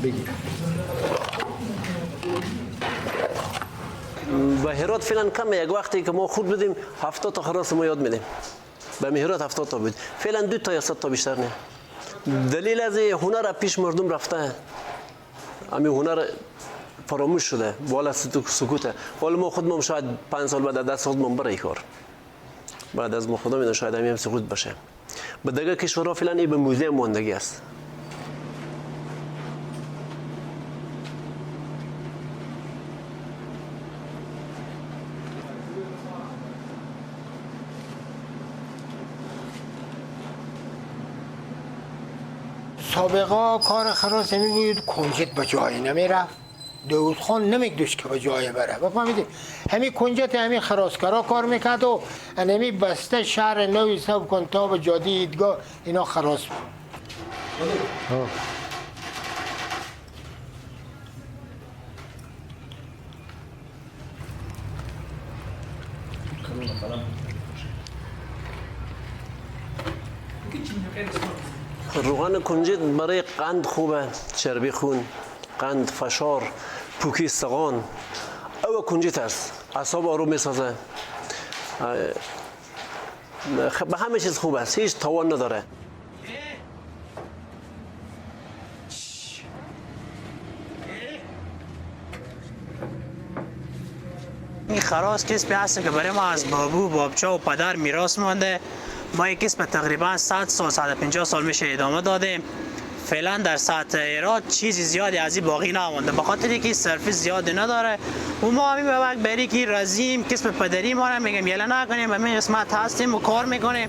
بگیر. به هرات فعلا کم، یک وقتی که ما خود بودیم 70 تا خراس ما یاد میدیم. به هرات 70 تا بود، فعلا 2 تا یا 3 تا بیشتر نه. دلیل از هنر پیش مردم رفته، همین هنر فراموش شده، والا سکوته. والا ما خودمون شاید 5 سال بعد دست خودمون بره کار، بعد از ما خدا میدونه شاید همین هم سکوت باشه. به دیگه کشورها فعلا این به موزه ماندگی است. سابقا کار خراس همی بود، کنجد به جای نمیرفت، داود خان نمیگدوش که به جای بره، بفهمیدی؟ همی کنجد همی خراسکرا کار میکرد و همی بسته شهر نوی سب کن تا به جاده ایدگاه اینا خراس بود. روغن کنجد برای قند خوبه، چربی خون، قند، فشار، پوکی سغان، او کنجد است. اعصاب آروم میسازه، به همه چیز خوب است، هیچ توان نداره. این خراس کسبی هست که برای ما از بابو، بابچه و پدر میراث مانده. ما این کسب تقریبا 100 سال 150 سال میشه ادامه دادیم. فعلا در سطح هرات چیزی زیادی از این باقی نمانده، به خاطر اینکه صرف زیادی نداره و ما همین به وقت بری که رزیم کسب پدری ما را میگیم یله نکنیم، همین قسمت هستیم و کار میکنیم.